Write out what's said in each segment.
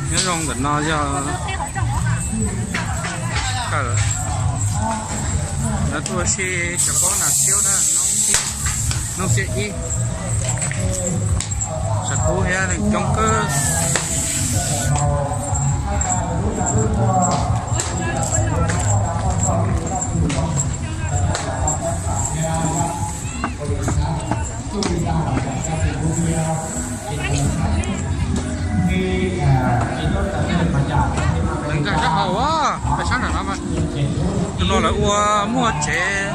Nyob zoo ntawm no yog kawm, lawv tuaj ua si cov pob nas xiab na, hnub xiab ib, tshav kub thiab neeg coob kawg. Lawv nkag sab hauv, nkag sab nram no mas. Tus no lawv ua muaj tsev,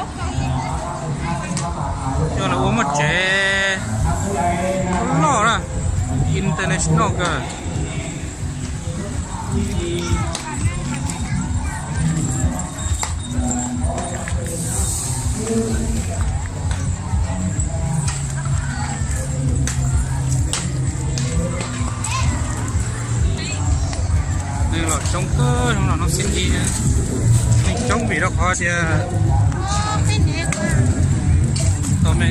yog lawv ua muaj tsev loj na, international kawg. Neeg los coob kawg, hnub no hnub xiab ib, neeg coob vim rau qhov tias tau me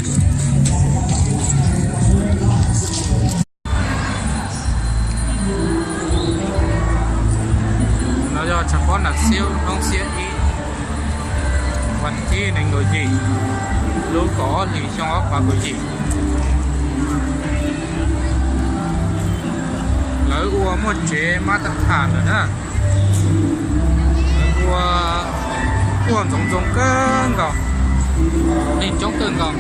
no yog tshav pob nas xiab hnub xiab ib, vas thib nees nkaum yim, lub kaum ob hlis xyoo ob phav kaum yim. Lawv ua muaj tsev mab tab tham lawm na. Lawv ua tuaj ntxoov ntxoo kawg nkaus, neeg coob kawg nkaus.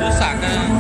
Lub xam kawg.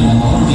Hnub